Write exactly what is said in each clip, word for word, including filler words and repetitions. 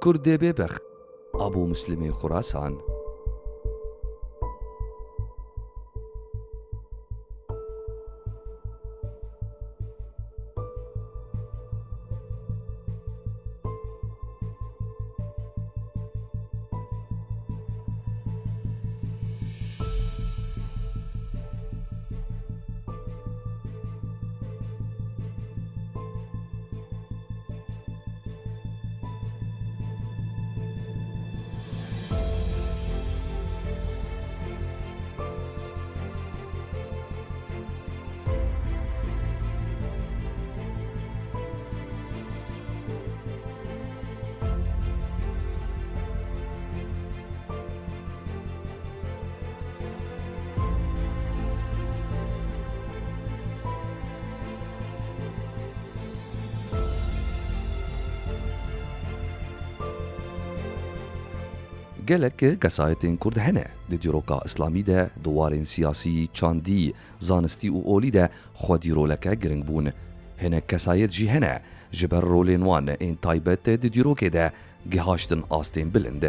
Kurdê bêbext, Abû Muslimê Xurasan. Gelek kesayetên Kurd hene di dîroka Îslamî de di warên siyasî, çandî, zanistî û olî de xwedî roleke giring bûn. Hinek kesayet jî hene ji ber rolên wan ên taybet di dîrokê de gihaştin astên bilind.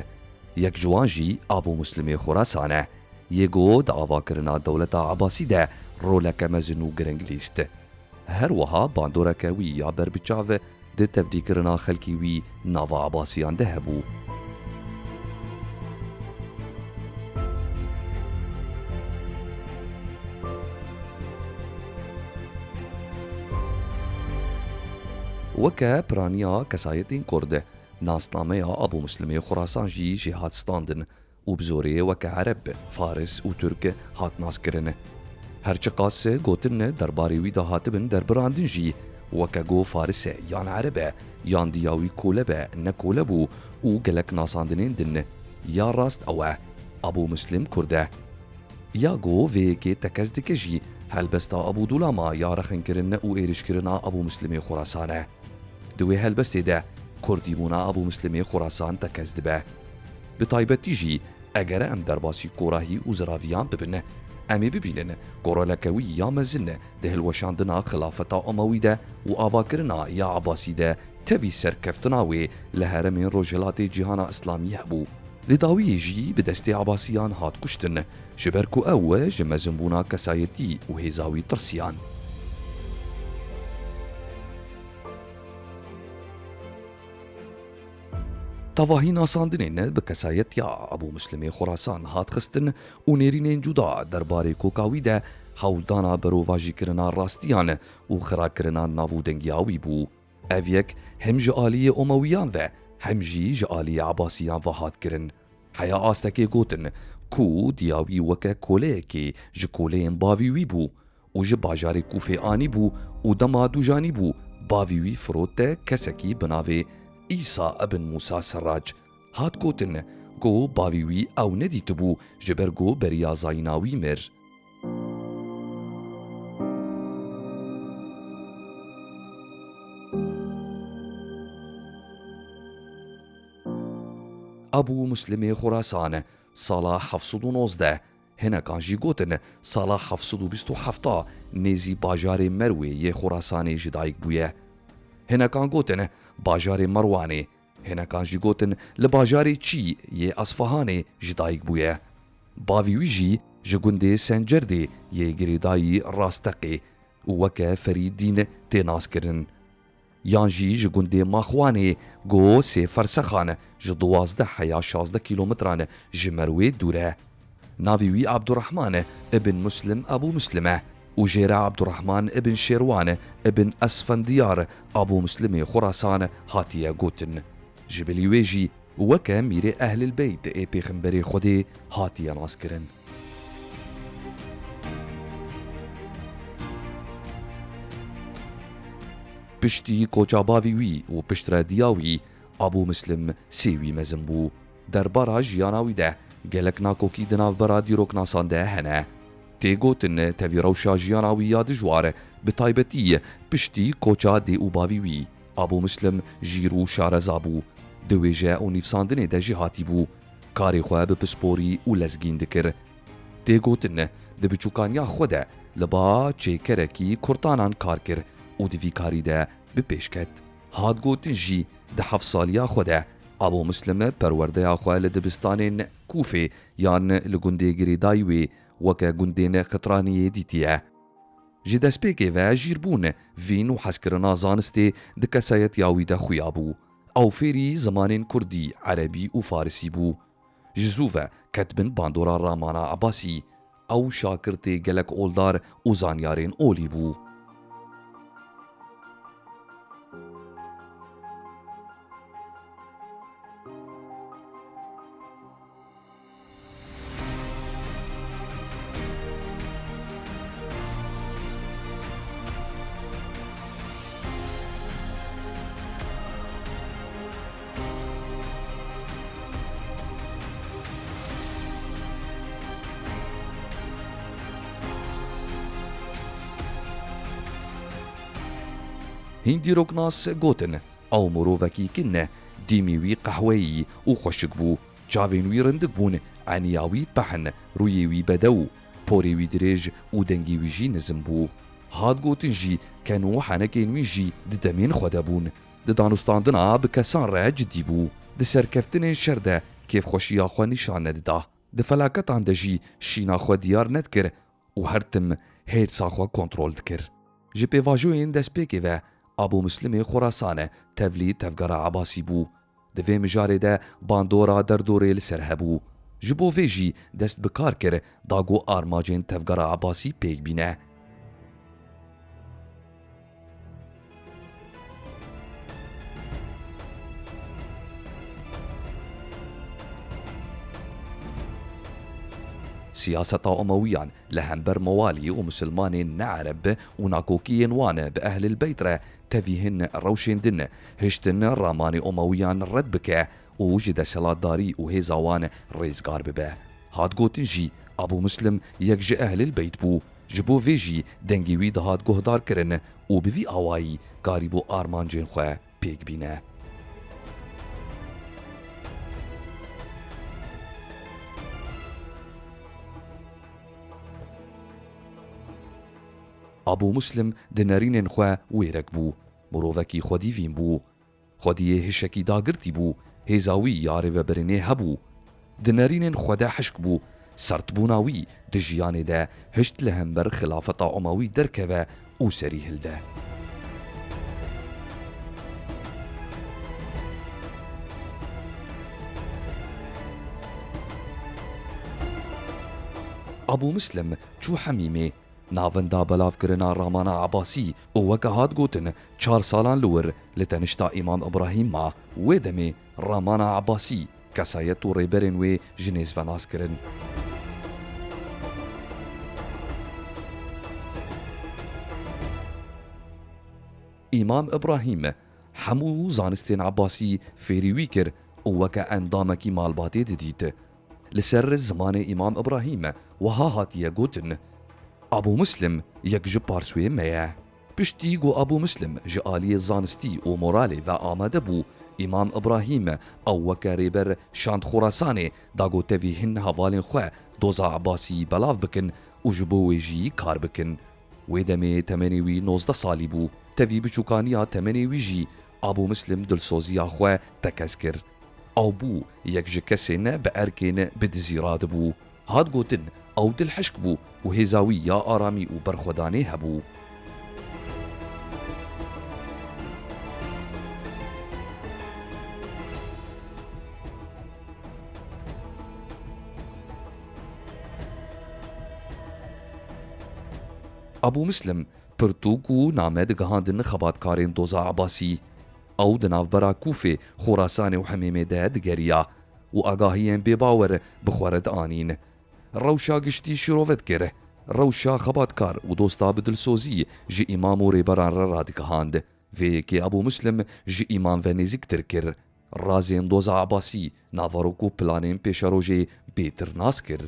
Yek ji wan jî Abû Muslimê Xurasan e, yê ku di avakirina dewleta Ebasî de roleke mezin û giring lîst. Her wiha bandoreke wî ya berbiçav di tevdîkirina xelkê wî nava Ebasiyan de hebû. Weke piraniya kesayetên Kurd, nasnameya Abû Muslimê Xurasan jî jê hat standin û bi zorê weke Ereb, Faris û Tirk hat naskirin. Her çiqas gotin derbarê wî de hatibin derbirandin jî, weke go Faris e yan Ereb e, yan diya wî kole be, ne kole bû û gelek nasandinên din. Ya rast ew e, Abû Muslim Kurd e. Ya go vê yekê tekez dike jî, helbesta Abû Dulama ya rexinkirin û êrişkirina Abû Muslimê Xurasan e. Di wê helbestê de kurdîbûna Abû Muslimê Xurasan tekez dibe. Bi taybetî jî eger em derbasî korahî û ziraviyan bibin, em ê bibînin ku roleke wî ya mezin di hilweşandina xilafeta Emewî de û avakirina ya Ebasî de tevî serkeftina wê li herêmên Rojhilatê Cîhana Îslamî hebû. Li dawiyê jî bi destê Ebasiyan hat kuştin, ji ber ku ew ji mezinbûna kesayetî û hêza wî tirsiyan. Tevahî nasandinên bi kesayetiya Ebû Muslimê Xurasan hat xistin û nêrînên cuda derbarê koka wî de hewldana berovajîkirina rastiyan û xirakirina navûdengiya wî bû. Ev yek hem ji aliyê Omewiyan ve, hem jî ji aliyê Ebasiyan ve hat kirin. Heya astekê gotin ku diya wî weke koleyekê ji koleyên bavî wî bû û ji bajarê Kûfê anîbû û dema dû janîbû, bavî wî firote kesekî bi navê Îsa ibn Mûsa Serrac. Hat gotin ku bavî wî ew nedîtibû, ji ber ku beriya zayîna wî mir. Ebû Muslimê Xurasan sala heft sed û nozdeh, hinekan jî gotin sala heft sed û bîst û heft nêzî bajarê Merwê yê Xurasanê ji dayik bûye. Hinekan gotin bajarê Merwanê, hinekan jî gotin li bajarê Çî yê Esfahanê ji dayik bûye. Bavî wî jî ji gundê Sencerdê yê girêdayî Rasteqê û weke Ferîdîn tê naskirin. Yan jî ji gundê Maxwanê go sê fersexan ji duwazdeh heya şazdeh kîlometran ji Merwê dûr e. Navê wî Abdurrahman ibn Muslim Ebû Muslim e û jê re Abdurrahman ibn Şêrwan ibn Esfendiyar Ebû Muslimê Xurasan hatiye gotin. Ji bilî wê jî weke mîrê Ehlil Beyt ê Pêxemberê Xwedê hatiye naskirin. Piştî koça bavî wî û piştre diya wî, Abû Muslim sê wî mezin bû. Derbara jiyana wî de gelek nakokî di navbera dîroknasan de hene. Tê gotin tevî rewşa jiyana wî ya dijwar, bi taybetî piştî koça dê û bavî wî, Abû Muslim jîr û şareza bû. Di wêje û nivîsandinê de jî hatîbû. Karê xwe bi pisporî û lezgîn dikir. Tê gotin di biçûkaniya xwe de li ba çêkerekî kurtanan kar kir û di vî karî de bi pêş ket. Hat gotin jî di heft saliya xwe de Abo Muslim perwerdeya xwe li dibistanên Kûfê yan li gundê girêdayî wê weke gundên Qitraniyê dîtiye. Ji destpêkê ve jîrbûn, vîn û hezkirina zanistê di kesayetiya wî de xuya bû. Ew fêrî zimanên kurdî, erebî û farisî bû. Ji zû ve ket bin bandora Ramana Ebasî. Ew şakirtê gelek oldar û zanyarên olî bû. Hîn dîroknas gotin, ew mirovekî kin e, dîmî wî qehweyî û xweşik bû. Çavên wî rindik bûn, eniya wî pehn, rûyê wî bedew, porê wî dirêj û dengê wî jî nizm bû. Hat gotin jî, ken û henekên wî jî di demên xwe de bûn. Di danûstandina bi kesan re cidî bû. Di serkeftinên şer de kêfxweşiya xwe nîşan nedida. Di felaketan de jî şîna xwe diyar nedikir û her tim hêrsa xwe kontrol dikir. Ji pêvajoyên destpêkê ve Abû Muslimê Xorasane tevlî tevgera Ebasî bû. Di vê mijarê de bandora derdorê li ser hebû. Ji bo vê jî dest bi kar kir da ku armancên tevgera Ebasî pêk bîne. Siyaseta Omewiyan li hember mewalî û misilmanên ne ereb û nakokiyên wan bi Ehlil Beyt re tevî hin rewşên din hiştin ramanê Omewiyan red bike û ji desthilatdarî û hêza wan rêzgar bibe. Hat gotin jî, Ebû Muslim yek ji Ehlil Beyt bû. Ji bo vê jî dengê wî dihat guhdarkirin û bi vî awayî karîbû armancên xwe pêk bîne. Abû Muslim di nerînên xwe wêrek bû. Mirovekî xwedî vîn bû. Xwediyê hişekî dagirtî bû, hêza wî ya rêvebirinê hebû. Di nerînên xwe de hişk bû, sertbûna wî di jiyanê de hişt li hember xilafeta Umewî derkeve û serî hilde. Abû Muslim çû Hemîmê. Navenda belavkirina Ramana Ebasî û weke hat gotin, çar salan li wir li tenişta Îmam Ibrahîm ma. Wê demê Ramana Ebasî kesayet û rêberên wê ji nêz ve nas kirin. Îmam Ibrahîm hemû zanistên Ebasî fêrî wî kir û weke endamekî malbatê didît. Li ser zimanê Îmam Ibrahîm wiha hatiye gotin, Abû Muslim yek ji parsûyê me ye. Piştî ku Abû Muslim ji aliyê zanistî û moralê ve amade bû, Îmam Ibrahîm ew weke rêber şand Xorasanê da ku tevî hin hevalên xwe doza Ebasî belav bikin û ji bo wê jî kar bikin. Wê demê temenê wî nozdeh salî bû. Tevî biçûkaniya temenê wî jî Abû Muslim dilsoziya xwe tekez kir. Ew bû yek ji kesên bi erkên bi dizî radibû. Hat gotin, ew dilhişk bû û hêza wî ya aramî û berxwedanê hebû. Abû Muslim pirtûk û name digihandin xebatkarên doza Ebasî. Ew di navbera Kûfê, Xorasanê û Hemêmê de digeriya û agahiyên bêbawer bi xwe re dianîn. Rewşa giştî şîrove dikir. Rewşa xebatkar û dosta bi dilsozî ji îmam û rêberan re radigihand. Vê yekê Ebû Muslim ji îmam ve nêzîktir kir. Razên doza Ebasî, naverok û planên pêşerojê bêtir nas kir.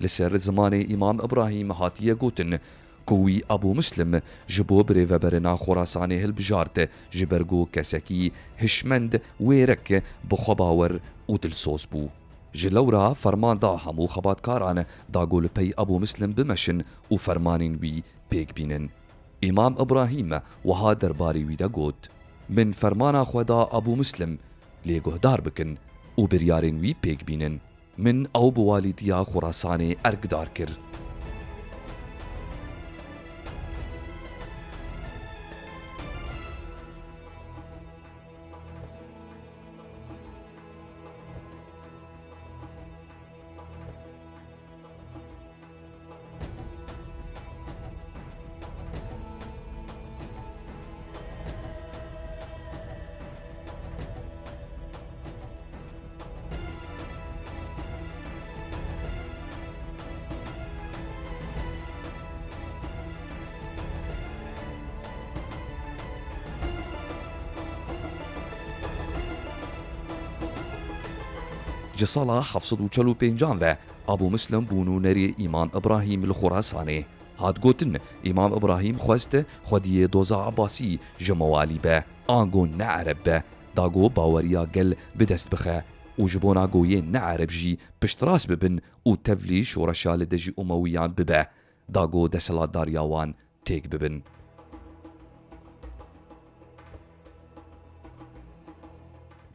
Li ser zimanê Îmam Ibrahîm hatiye gotin ku wî Ebû Muslim ji bo birêveberina Xorasanê hilbijart, ji ber ku kesekî hişmend, wêrek, bi xwe bawer û dilsoz bû. Ji lewra ferman da hemû xebatkaran da ku li pey Ebû Muslim bimeşin û fermanên wî pêk bînin. Îmam Ibrahîm wiha derbarê wî de got, Min fermana xwe da Ebû Muslim, lê guhdar bikin û biryarên wî pêk bînin. Min ew bi walîtiya Xurasanê erkdar kir. Ji sala heft sed û çel û pêncan ve Abu Muslim bû nûnerê Îmam Îbrahîm li Xurasanê. Hat gotin, Îmam Îbrahîm xwest xwediyê doza Ebasî ji mewalî be, ango ne Ereb be, da ku baweriya gel bi dest bixe û ji bona ku yên ne Ereb jî piştrast bibin û tevlî şoreşa li dijî Umewiyan bibe, da ku desthilatdariya wan têk bibin.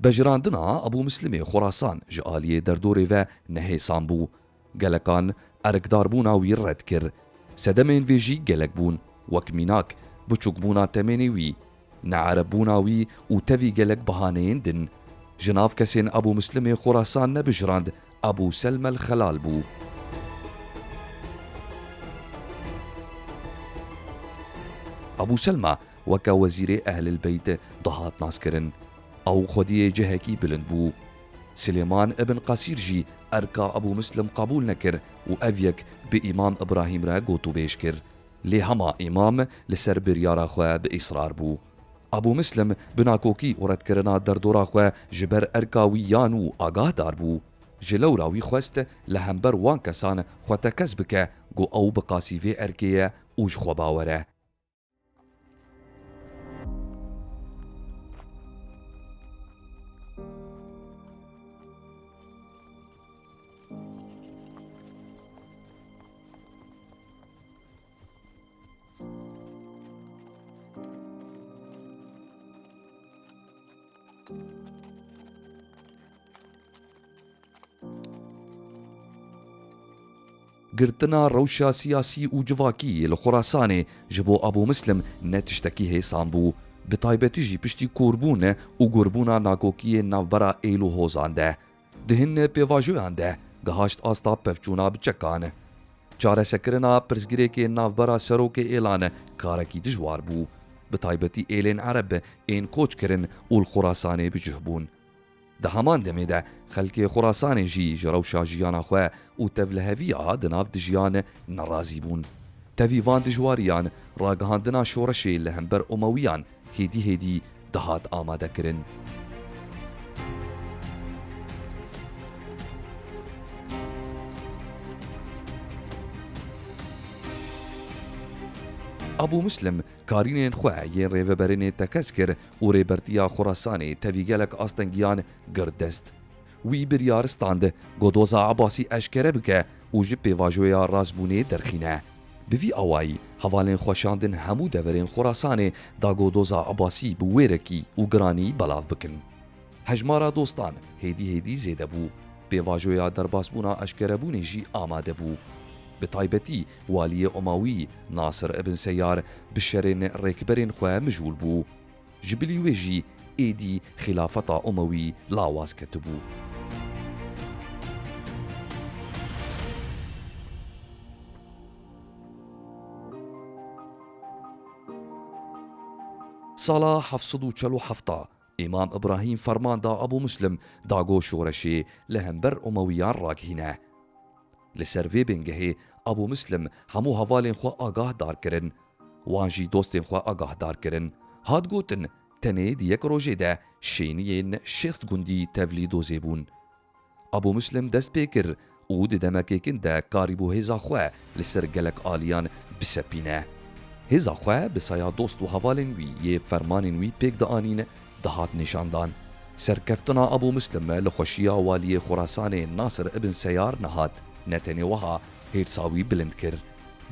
Bejirandina Ebû Mislimê Xurasan ji aliyê derdorê ve ne hêsan bû. Gelekan erkdarbûna wî red kir. Sedemên vê jî gelek bûn, wek mînak, biçûkbûna temenê wî, neerebbûna wî û tevî gelek bahaneyên din. Ji nav kesên Ebû Mislimê Xurasan nebijirand, Ebû Selmel Xelal bû. Ebû Selma weke wezîrê Ehlil Beyt dihat naskirin. Ew xwediyê cihekî bilind bû. Silêman ibn Qasîr jî erka Ebû Muslim qebûl nekir û ev yek bi Îmam Îbrahîm re gotûbêj kir. Lê hema Îmam li ser biryara xwe bi îsrar bû. Ebû Muslim bi nakokî û redkirina derdora xwe ji ber erka wî ya nû agahdar bû. Ji lewra wî xwest li hember wan kesan xwe tekez bike ku ew bi qasî vê erkê ye û ji xwe bawer e. Girtina rewşa siyasî û civakî li Xurasanê ji bo Ebû Muslim ne tiştekî hêsan bû, bi taybetî jî piştî korbûn û gurbûna nakokiyên navbera êl û hozan de. Di hin pêvajoyan de gihaşt asta pevçûna bi çekan. Çaresekirina pirsgirêkê navbera serokê êlan karekî dijwar bû, bi taybetî êlên Ereb ên koç kirin û li Xurasanê bi cih bûn. Di heman demê de xelkê Xurasanê jî ji rewşa jiyana xwe û tevliheviya di nav dijiyan nerazî bûn. Tevî van dijwariyan ragihandina şoreşê li hember Umewiyan hêdî hêdî dihat amadekirin. Ebû Muslim karînên xwe yên rêveberînê tekez kir û rêbertiya Xurasanê tevî gelek astengiyan girt dest. Wî biryar stand ku doza Ebasî eşkere bike û ji pêvajoya rastbûnê derxîne. Bi vî awayî hevalên xwe şandin hemû deverên Xurasanê da ku doza Ebasî bi wêrekî û giranî belav bikin. Hejmara dostan hêdî hêdî zêde bû. Pêvajoya derbasbûna eşkerebûnê jî amade bû. Bi taybetî waliyê Umawî Nasir ibn Seyar bi şerên rêkberên xwe mijûl bû. Ji bilî wê jî êdî xîlafeta Umewî lawaz ketibû. Sala heft sed û çel û heft Îmam Îbrahîm ferman da Ebû Muslim da ku şoreşê li hember Umewiyan ragihîne. Li ser vê bingehê Ebû Muslim hemû hevalên xwe agahdar kirin. Wan jî dostên xwe agahdar kirin. Hat gotin, tenê di yek rojê de şêniyên şêst gundî tevlî dozê bûn. Ebû Muslim dest pê kir û di demekê kin de karîbû hêza xwe li ser gelek aliyan bisepîne. Hêza xwe bi saya dost û hevalên wî yê fermanên wî pêk dianîn, dihat nîşandan. Serkeftina Ebû Muslim li xweşiya waliyê Xurasanê Nasir ibn Seyar nehat, ne tenê wiha hêrsa wî bilind kir.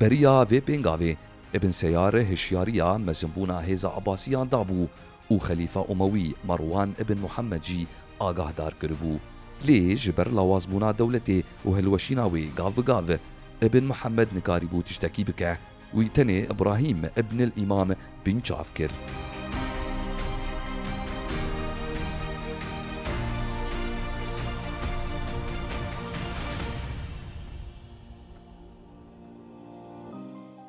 Beriya vê pêngavê Ibn Seyar hişyariya mezinbûna hêza Ebasiyan dabû û Xelîfa Umewî Merwan ibn Muhammed jî agahdar kiribû. Lê ji ber lawazbûna dewletê û hilweşîna wê gav bi gav, Ibn Muhammed nikarîbû tiştekî bike. Wî tenê Îbrahîm ibn el-Îmam binçav kir.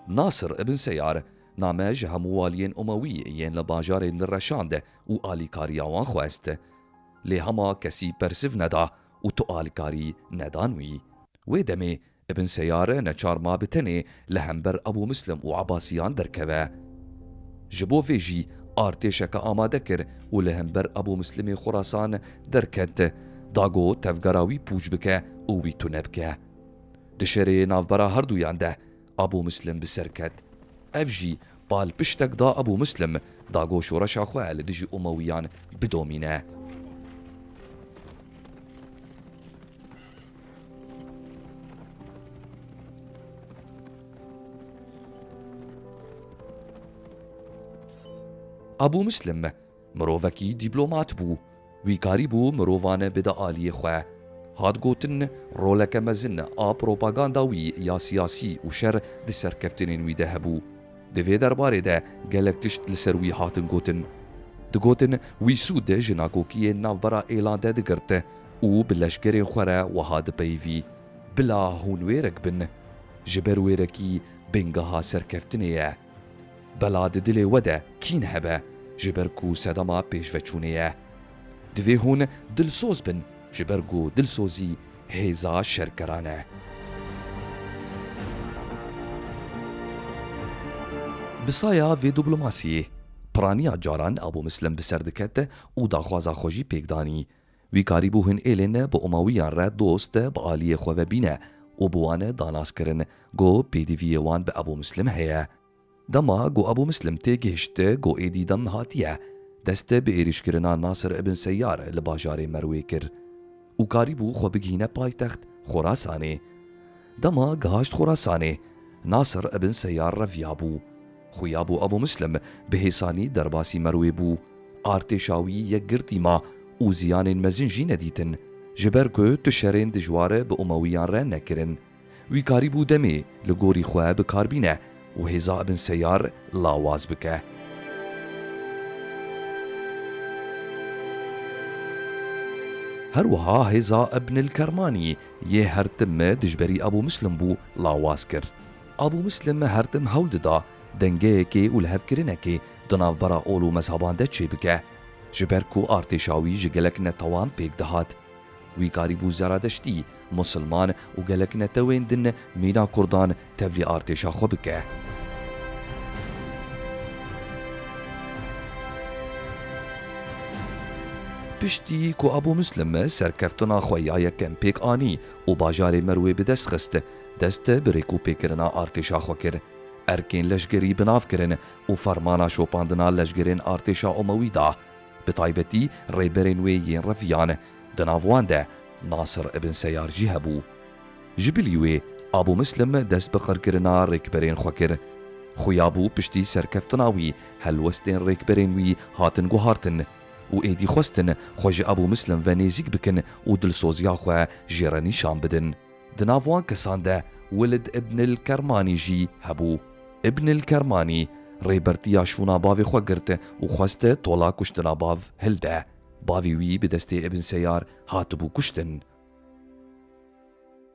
Nasir ibn Seyar name ji hemû waliyên Umewî yên li bajarên din reşand û alîkariya wan xwest. Lê hema kesî persiv neda û tu alîkarî nedan wî. Wê demê Ibn Seyar neçar ma bi tenê li hember Ebû Muslim û Ebasiyan derkeve. Ji bo vê jî artêşeke amade kir û li hember Ebû Muslimê Xurasan derket, da ku tevgera wî pûç bike û wî tune bike. Di şerê navbera herduyan de Ebû Muslim bi ser ket. Ev jî palpiştek da Ebû Muslim, da ku şoreşa xwe li dijî Umewiyan bidomîne. Ebû Muslim mirovekî dîplomat bû. Wî karîbû mirovan bide aliyê xwe. Hat gotin, roleke mezin a propaganda wî ya siyasî û şer di serkeftinên wî de hebû. Di vê derbarê de gelek tişt li ser wî hatin gotin. Digotin, wî sûd ji nakokiyên navbera êlan de digirt û bi leşkerên xwe re wiha dipeyivî, bila hûn wêrek bin. Ji ber wêrekî bingeha serkeftinê ye. Bela di dilê we de kîn hebe, ji ber ku sedema pêşveçûnê ye. Divê hûn dilsoz bin, ji ber ku dilsozî hêza şerkeran e. Bi saya vê diplomasiyê, piraniya caran Ebû Muslim bi ser diket û daxwaza xwe jî pêk danî. Wî karîbû hin êlên bi Umewiyan re dost bi aliyê xwe ve bîne û bi wan danas kirin ku pêdiviyê wan bi Ebû Muslim heye. Dema ku Ebû Muslim têgihişt ku êdî dem hatiye, dest bi êrîşkirina Nasir ibn Seyyar li bajarê Merwê kir û karîbû xwe bigihîne paytext Xorasanê. Dema gihaşt Xorasanê, Nasir ibn Seyyar reviyabû. Xuyabû Ebû Muslim bi hêsanî derbasî Merwê bû. Artêşa wî yekgirtî ma û ziyanên mezin jî nedîtin, ji ber ku tu şerên dijwar bi Umewiyan re nekirin. Wî karîbû demê li gorî xwe bi kar bîne û hêza Ibn Seyar lawaz bike. Her wiha hêza Ibn el-Kermanî yê her tim dijberî Ebû Muslim bû lawaz kir. Abû Muslim her tim hewl dida dengeyekê û lihevkirinekê di navbera ol û mezheban de çêbike, ji ber ku artêşa wî ji gelek netewan pêk dihat. Wî karîbû Zeradeştî, Musilman û gelek netewên din mîna Kurdan tevlî artêşa xwe bike. Piştî ku Abû Muslim serkeftina xwe ya yekem pêk anî û bajarê Merwê bi dest xist, dest bi rêkûpêkirina artêşa xwe kir. Erkên leşgerî bi nav kirin û fermana şopandina leşgerên artêşa Umewî da, bi taybetî rêberên wê yên reviyan, di nav wan de Nasir ibn Seyar jî hebû. Ji bilî wê, Abû Muslim dest bi qirkirina rêkberên xwe kir. Xuya bû piştî serkeftina wî helwestên rêkberên wî hatin guhartin û êdî xwestin xwe ji Abû Muslim ve nêzîk bikin û dilsoziya xwe jê re nîşan bidin. Di nav wan kesan de Wilid ibn el-Kermanî jî hebû. Ibn el-Kermanî rêbertiya şûna bavê xwe girt û xwest tola kuştina bav hilde. Bavê wî bi destê Ibn Seyar hatibû kuştin.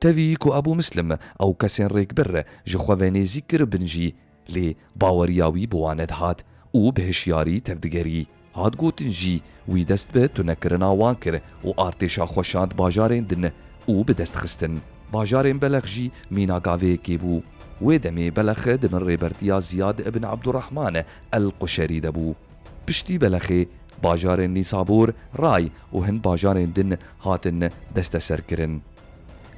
Tevî ku Ebû Muslim ew kesên rêkber ji xwe ve nêzîk kiribin jî, lê baweriya wî bi wan nedihat û bi hişyarî tevdigerî. Hat gotin jî, wî dest bi tunekirina wan kir û artêşa xwe şand bajarên din û bi dest xistin. Bajarên Belex jî mîna gavê yekê bû. Wê demê Belex di bin rêbertiya Ziyad ibn Abdurrahman el-Quşerî de bû. Piştî Belexê, bajarên Nîsabûr, Ray û hin bajarên din hatin desteserkirin.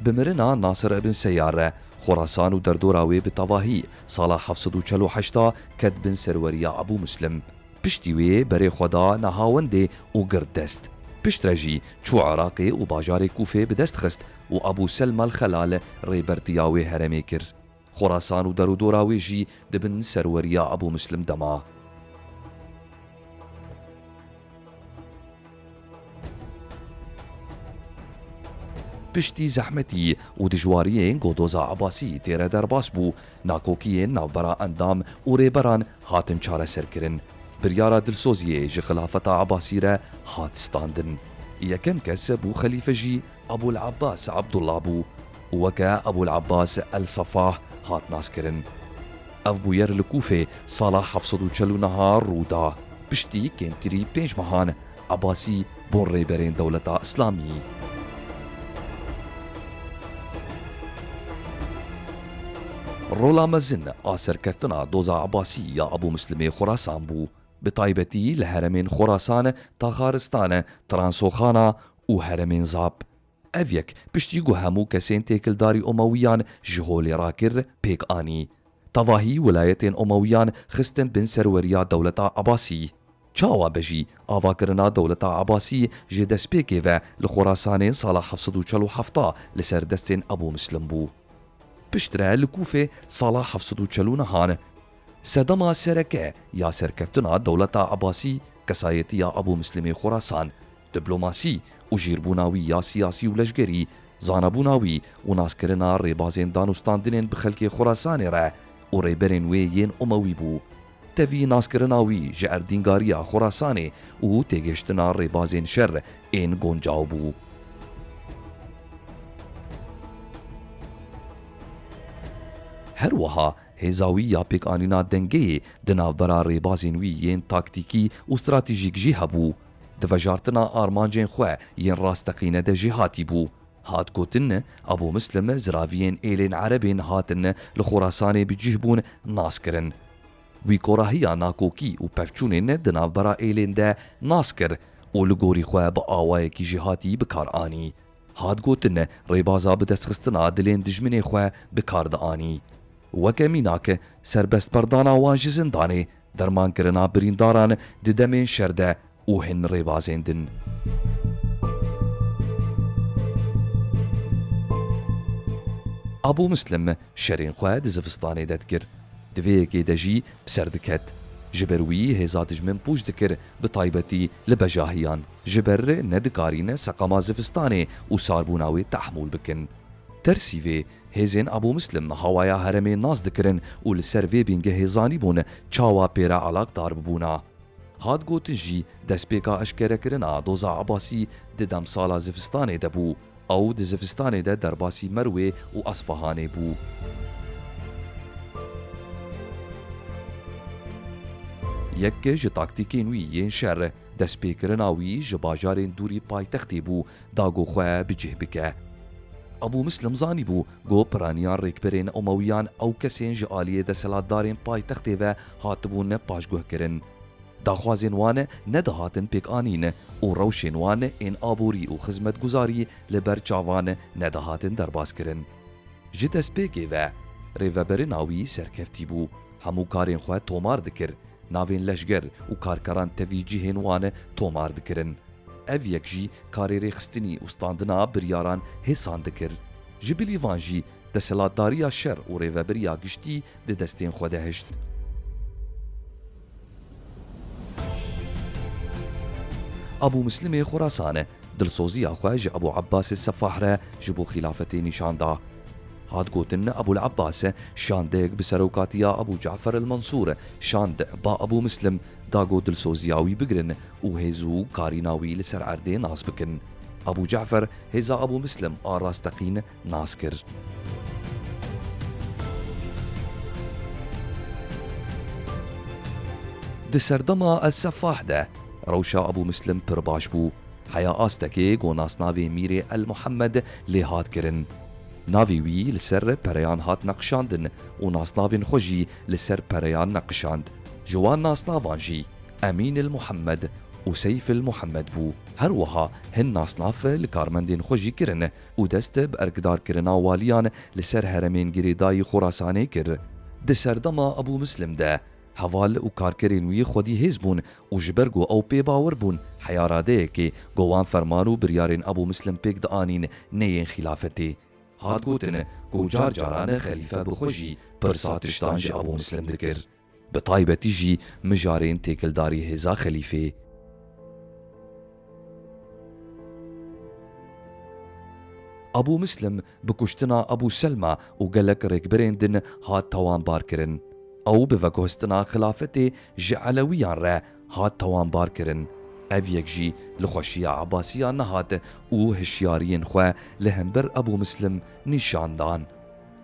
Bi mirina Nasir ibn Seyar re, Xorasan û derdora wê bi tevahî sala heft sed û çel û heşt a ket bin serweriya Ebû Muslim. Piştî wê berê xwe da Nehawendê û girt dest. Piştre jî çû Iraqê û bajarê Kûfê bi dest xist û Ebû Selma el-Xelal rêbertiya wê herêmê kir. Xorasan û derûdora wê jî di bin serweriya Ebû Muslim de ma. Piştî zehmetî û dijwariyên ku doza Ebasî tê re derbas bû, nakokiyên navbera endam û rêberan hatin çareserkirin. Biryara dilsoziyê ji xilafeta Ebasî re hat standin. Yekem kes bû xelîfe jî Ebûl Ebbas Ebdullah bû û weke Ebûl Ebbas El Sefah hat naskirin. Ev bûyer li Kûfê sala heft sed û çel û neh rû da. Piştî kêmtirî pênc mehan, Ebasî bûn rêberên dewleta Îslamî. Rola mezin a serkeftina doza Ebasî ya Ebû Muslimê Xurasan bû, bi taybetî li herêmên Xurasan, Taxaristan, Transoxana û herêmên Zap. Ev yek piştî ku hemû kesên têkildarî Omewiyan ji holê rakir, pêk anî. Tevahî wilayetên Omewiyan xistin bin serweriya dewleta Ebasî. Çawa be jî, avakirina dewleta Ebasî ji destpêkê ve li Xorasanê sala heft sed û çel û heft li ser destên Ebû Muslim bû. Piştre li Kûfê sala heft sed û çel û neh an, sedema sereke ya serkeftina dewleta Ebasî kesayetiya Ebû Muslimê Xorasan, diplomasî û jêrbûna wî ya siyasî û leşgerî, zanebûna wî û naskirina rêbazên danûstandinên bi xelkê Xorasanê re û rêberên wê yên Umewî bû. Tevî naskirina wî ji erdîngariya Xorasanê û têgihiştina rêbazên şer ên guncaw bû. Her wiha hêza wî ya pêkanîna dengeyê di navbera rêbazên wî yên taktîkî û stratejîk jî hebû. Di vejartina armancên xwe yên rasteqîne de jêhatî bû. Hat gotin, Ebû Muslim ziraviyên êlên erebên hatin li Xorasanê bi cih bûn nas kirin. Wî korahiya nakokî û pevçûnên di navbera êlên de nas kir û li gorî xwe bi awayekî jêhatî bi kar anî. Hat gotin, rêbaza bi destxistina dilên dijminê xwe bi kar dianî. Weke mînak, serbestberdana wan ji zindanê, dermankirina birîndaran di demên şer de û hin rêbazên din. Ebû Muslim şerên xwe di zivistanê de dikir. Di vê yekê de jî bi ser diket. Ji ber wî hêza dijmin pûç dikir, bi taybetî li bejahiyan. Ji ber nedikarîne seqema zivistanê û sarbûna wê tehmûl bikin. Tersî vê, hêzên Ebû Muslim hawaya herêmê nas dikirin û li ser vê bîngehê zanîbûn çawa pê re alaqdar bibûna. Hat gotin jî, destpêka eşkerekirina doza Ebasî di demsala zivistanê de bû. Ew di zivistanê de derbasî Merwê û Esfahanê bû. Yek ji taktîkên wî yên şer, destpêkirina wî ji bajarên dûrî paytextê bû, da ku xwe bi cih bike. Ebû Muslim zanîbû ku piraniya rêkberên Omewiyan ew kesên ji aliyê desthilatdarên paytextê ve hatibûn paşguhkirin. Daxwazên wan nedihatin pêkanîn û rewşên wan ên aborî û xizmetguzarî li ber çavan nedihatin derbaskirin. Ji destpêkê ve rêvebirina wî serkeftî bû, hemû karên xwe tomar dikir, navên leşger û karkeran tevî cihên wan tomar dikirin. Ev yek jî karê rêxistinî û standina biryaran hêsan dikir. Ji bilî van jî desthilatdariya şer û rêvebiriya giştî di destên xwe de hişt. Ebû Muslimê Xurasan dilsoziya xwe ji Ebû Ebbasê Sefah re ji bo xîlafetê nîşan da. Hat gotin, Ebûl Ebbas şandeyek bi serokatiya Ebû Cafer el Mansûr şand ba Ebû Muslim, da ku dilsoziya wî bigirin û hêz û karîna wî li ser erdê nas bikin. Ebû Cafer hêza Ebû Muslim a rasteqîn nas kir. Di serdema Es-Sefah de rewşa Ebû Muslim pir baş bû. Heya astekê ku nasnavê Mîrê El Muhammed lê hat kirin. Navê wî li ser pereyan hat neqişandin û nasnavên xwe jî li ser pereyan neqişand. Ji wan nasnavan jî Emîn El Muhammed û Seyf El Muhammed bû. Her wiha hin nasnav li karmendên xwe jî kirin û dest bi erkdarkirina waliyan li ser herêmên girêdayî Xorasanê kir. Di serdema Ebû Muslim de, heval û karkerên wî xwedî hêz bûn û ji ber ku ew pê bawer bûn, heya radeyekê ku wan ferman û biryarên Ebû Muslim pêk dianîn neyên xîlafetê. Hat gotin ku car caran xelîfe bi xwe jî pirsa tiştan ji Ebû Muslim dikir. Bi taybetî jî mijarên têkildarî hêza xelîfê. Ebû Muslim bi kuştina Ebû Selma û gelek rêkberên din hat tawanbarkirin. Ew bi veguhestina xilafetê ji Elewiyan re hat tawanbarkirin. Ev yek jî li xweşiya Ebasiyan nehat û hişyariyên xwe li hember Ebû Muslim nîşan dan.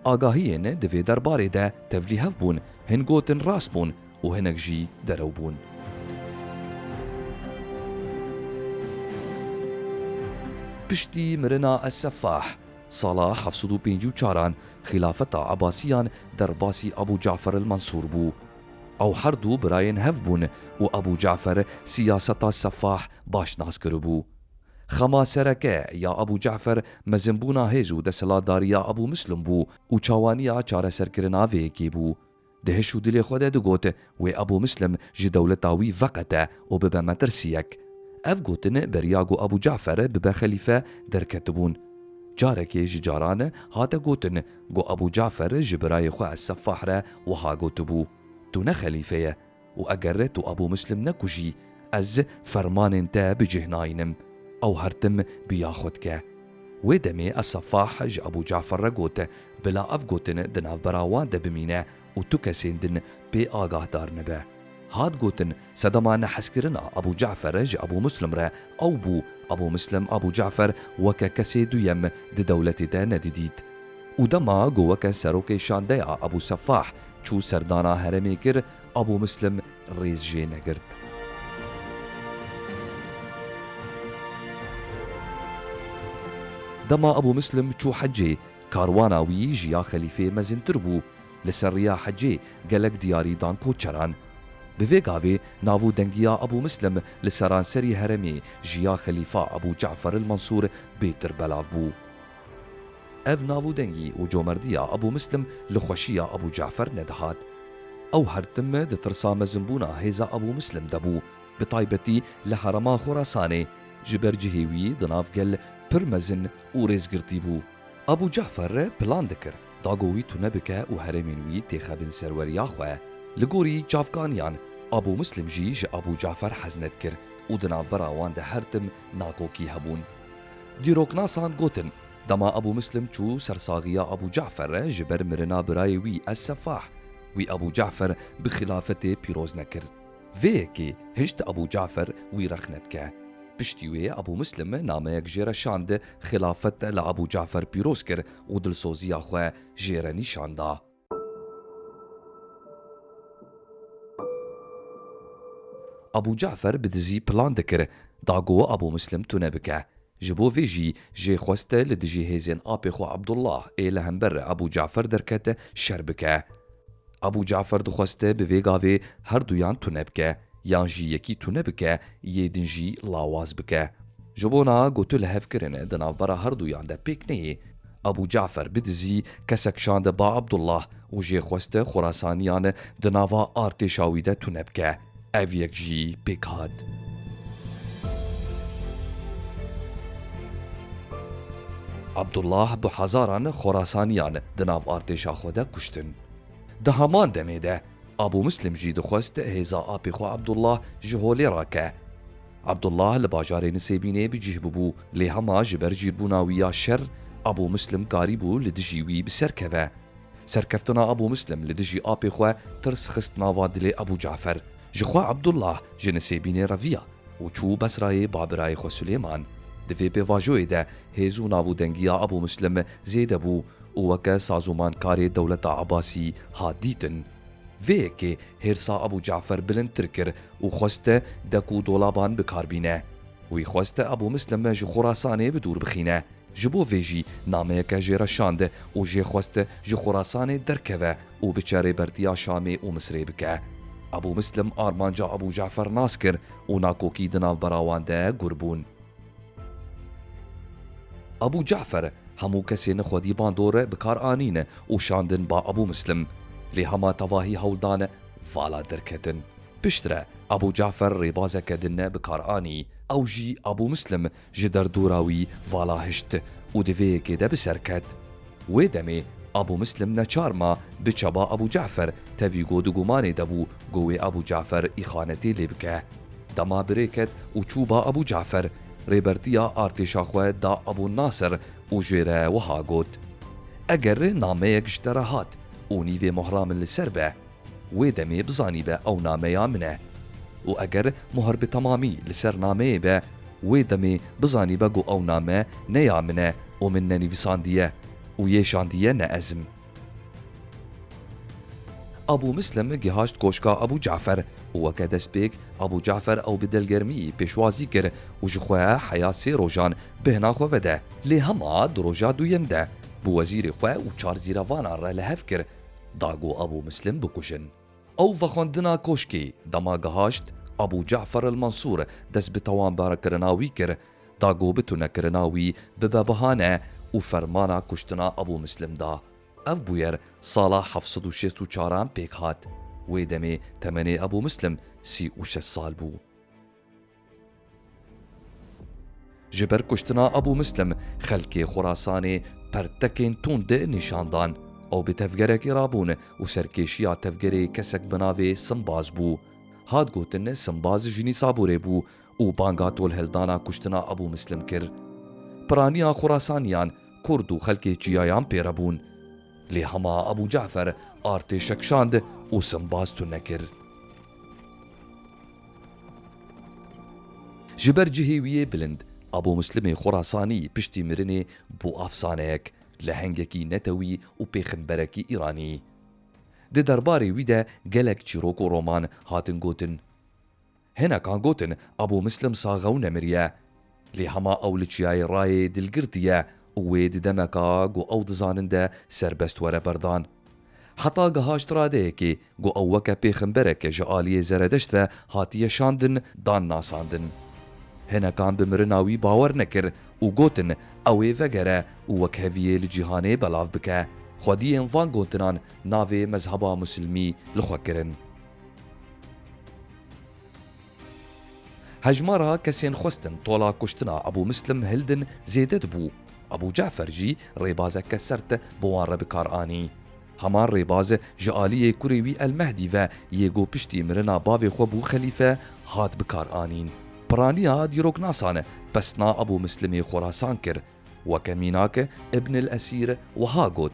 Agahiyên di vê derbarê de tevlîhev bûn, hin gotin rast bûn û hinek jî derew bûn. Piştî mirina Es-Seffah, sala heft sed û pêncî û çaran xilafeta Ebasiyan derbasî Ebû Cafer el-Mansûr bû. Ew her du birayên hev bûn û Ebû Cafer siyaseta Seffah baş nas kiribû. Xema sereke ya Ebû Cafer mezinbûna hêz û desthilatdariya Ebû Muslim bû û çawaniya çareserkirina vê yekê bû. Di hiş û dilê xwe de digot, wê Ebû Muslim ji dewleta wî veqete û bibe metirsiyek. Ev gotin beriya ku Ebû Cafer bibe xelîfe derketibûn. Carekê ji caran hate gotin ku Ebû Cafer ji birayê xwe Es-Seffah re wiha gotibû, Tu ne xelîfe ye û eger tu Ebû Muslim nekujî, ez fermanên te bi cih nayînim. Ew her tim bi ya xwe dike. Wê demê Es-Seffah ji Ebû Cafer re got, Bila ev gotin di navbera wan de bimîne û tu kesên din pê agahdar nebe. Hat gotin, sedema nehezkirina Ebû Cafer ji Ebû Muslim re ew bû, Ebû Muslim Ebû Cafer weke kesê duyem di dewletê de nedidît. Û dema ku weke serokê şandeya Ebû Seffah çû serdana herêmê kir, Ebû Muslim rêz jê negirt. Dema Ebû Muslim çû hecê, karwana wî ji ya xelîfê mezintir bû. Li ser riya hecê gelek diyarî dan koçeran. Bi vê gavê nav û dengiya Ebû Muslim li seranserî herêmê ji ya xelîfa Ebû Cafer el-Mansûr bêtir belav bû. Ev nav û dengî û comerdiya Ebû Muslim li xweşiya Ebû Cafer nedihat. Ew her tim di tirsa mezinbûna hêza Ebû Muslim de bû, bi taybetî li herêma Xorasanê, ji ber cihê wî di nav gel pir mezin û rêzgirtî bû. Ebû Cafer plan dikir, da ku wî tune bike û herêmên wî têxebin serweriya xwe. Li gorî çavkaniyan, Ebû Muslim jî ji Ebû Cafer hez nedikir û di navbera wan de her tim nakokî hebûn. Dîroknasan gotin, dema Ebû Muslim çû sersaxiya Ebû Cafer ji ber mirina birayê wî Es-Seffah, wî Ebû Cafer bi xilafetê pîroz nekir. Vê yekê hişt Ebû Cafer wî rexne bike. Piştî wê Ebû Muslim nameyek jê re şand, xilafet li Ebû Cafer pîroz kir û dilsoziya xwe jê re nîşan da. Ebû Cafer bi dizî plan dikir, da ku Ebû Muslim tune bike. Ji bo vê jî jê xwest li dijî hêzên apê xwe Abdullah ê li hember Ebû Cafer derket şer bike. Ebû Cafer dixwest bi vê gavê her duyan tune bike, yan jî yekî tune bike, yê din jî lawaz bike. Ji bona ku tu lihevkirin di navbera her duyan de pêk neyê, Ebû Cafer bi dizî kesek şand ba Abdullah û jê xwest Xorasaniyan di nava artêşa wî de tune bike. Ev yek jî pêk hat. Abdullah bi hezaran Xorasaniyan di nav artêşa xwe de kuştin. Di heman demê de, Abû Muslim jî dixwest hêza apê xwe Abdullah ji holê rake. Abdullah li bajarê Nisêbînê bi cih bûbû, lê hema ji ber jîrbûna wî ya şer, Abû Muslim karîbû li dijî wî bi ser keve. Serkeftina Ebû Muslim li dijî apê xwe tirs xist nava dilê Ebû Cafer. Ji xwe Ebdullah ji Nisêbînê reviya û çû Besrayê ba birayê xwe Sulêman. Di vê pêvajoyê de hêz û navûdengiya Ebû Muslim zêde bû û weke sazûmankarê dewleta Ebasî hat dîtin. Vê yekê hêrsa Ebû Cafer bilindtir kir û xwest dek û dolaban bi kar bîne. Wî xwest Ebû Muslim ji Xurasanê bi dûr bixîne. Ji bo vê jî nameyeke jê re şand û jê xwest ji Xurasanê derkeve û biçe rêbertiya Şamê û Misirê bike. Ebû Muslim armanca Ebû Cafer nas kir û nakokî di navbera wan de gur bûn. Ebû Cafer hemû kesên xwedî bandor bi kar anîn û şandin ba Ebû Muslim. Lê hema tevahî hewl dan vala derketin. Piştre Ebû Cafer rêbazeke din bi kar anî. Ew jî Ebû Muslim ji derdora wî vala hişt û di vê yekê de bi ser ket. Wê demê Ebû Muslim neçar ma biçe ba Ebû Cafer, tevî ku di gumanê de bû ku wê Ebû Cafer îxanetê lê bike. Dema bi rê ket û çû ba Ebû Cafer, rêbertiya artêşa xwe da Ebû Nasir, û jê re wiha got, Eger nameyek ji te re hat û nîvê mohra min li ser be, wê demê bizanîbe ew nameya min e. Û eger mohr bi temamî li ser nameyê be, wê demê bizanîbe ku ew name ne ya min e û min nenivîsandiye û yê şandiye ne ez im. Abû Mislim gihaşt koşka Abû Cafer û weke destpêk Abû Cafer ew bi dilgermî pêşwazî kir û ji xwe heya sê rojan bêhna xwe vede. Lê hema di roja duyem de bi wezîrê xwe û çar zîrevanan re li hev kir, da ku Abû Mislim bikujin. Ew vexwendina koşkê dema gihaşt Abû Cafer el Mansûr dest bi tawanbarkirina wî kir, da ku bi tunekirina wî bibe bahane û fermana kuştina Abû Mislim da. Ev bûyer sala heft sed û şêst û çaran pêk hat. Wê demê temenê Ebû Mislim sî û şeş sal bû. Ji ber kuştina Ebû Mislim xelkê Xurasanê pertekên tund nîşan dan. Ew bi tevgerekê rabûn û serkêşiya tevgerê kesek bi navê Simbaz bû. Hat gotin Simbaz ji Nîsabûrê bû û banga tolhildana kuştina Ebû Mislim kir. Piraniya Xurasaniyan, Kurd û xelkê çiyayan pê re bûn. Lê hema Ebû Cafer artêşek şand û Simbaz tune kir. Ji ber cihê wî yê bilind, Ebû Muslimê Xurasanî piştî mirinê bû afsaneyek, lehengekî netewî û pêxemberekî Îranî. Di derbarê wî de gelek çîrok û roman hatin gotin. Hinekan gotin, Ebû Mislim sax e û nemiriye. Lê hema ew li çiyayê Rayê dilgirtiye û wê di demeka ku ew dizanin de serbest were berdan. Heta gihaşt radeyekê ku ew weke pêxemberek ji aliyê Zeredeşt ve hatiye şandin, dan nasandin. Hinekan bi mirina wî bawer nekir û gotin, ew ê vegere û wekheviyê li cîhanê belav bike. Xwediyên van gotinan navê mezheba Musilmî li xwe kirin. Hejmara kesên xwestin tola kuştina Ebû Mislim hildin zêde dibû. Ebû Cafer jî rêbazeke sert bi wan re bi kar anî. Heman rêbaz ji aliyê kurê wî El Mehdî ve yê ku piştî mirina bavê xwe bû xelîfe hat bi kar anîn. Piraniya dîroknasan pesna Ebû Mislimê Xorasan kir. Weke mînak Ibn el Esîr wiha got,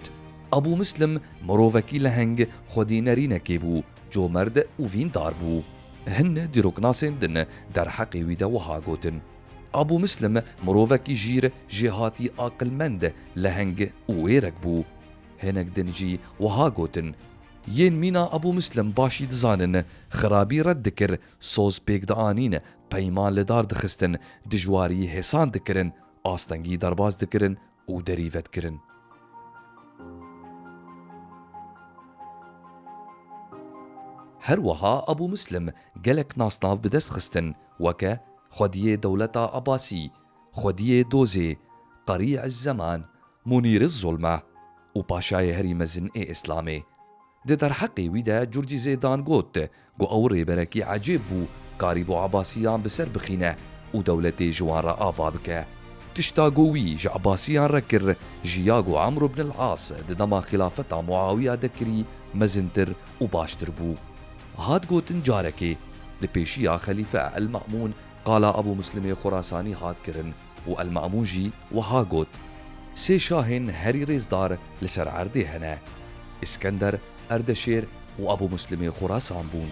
Ebû Muslim mirovekî leheng, xwedî nerînekê bû, comerd û vîndar bû. Hin dîroknasên din derheqê wî de wiha gotin, Ebû Muslim mirovekî jîr, jêhatî, aqilmend, leheng û wêrek bû. Hinek din jî wiha gotin, yên mîna Ebû Muslim başî dizanin, xirabî red dikir, soz pêk dianîn, peyman li dar dixistin, dijwarî hêsan dikirin, astengî derbas dikirin û derî vedikirin. Her wiha Ebû Muslim gelek nasnav bi dest xistin, weke Xwediyê Dewleta Ebasî, Xwediyê Dozê, Qerî ez Zeman, Munîr ez Zulme û Paşayê herî mezin ê Îslamê. Di derheqê wî de Curcî Zêdan got ku ew rêberekî ecêb bû, karîbû Ebasiyan bi ser bixîne û dewletê ji wan re ava bike. Tişta ku wî ji Ebasiyan re kir, ji ya ku Emr ibn el As di dema xilafeta Muawiya de kirî, mezintir û baştir bû. Hat gotin carekê, li pêşiya Xelîfe El Me'mûn qala Ebû Muslimê Xorasanî hat kirin. Û El Me'mûn jî wiha got, Sê şahên herî rêzdar li ser erdê hene, Îskender, Erdeşêr û Ebû Muslimê Xorasan bûn.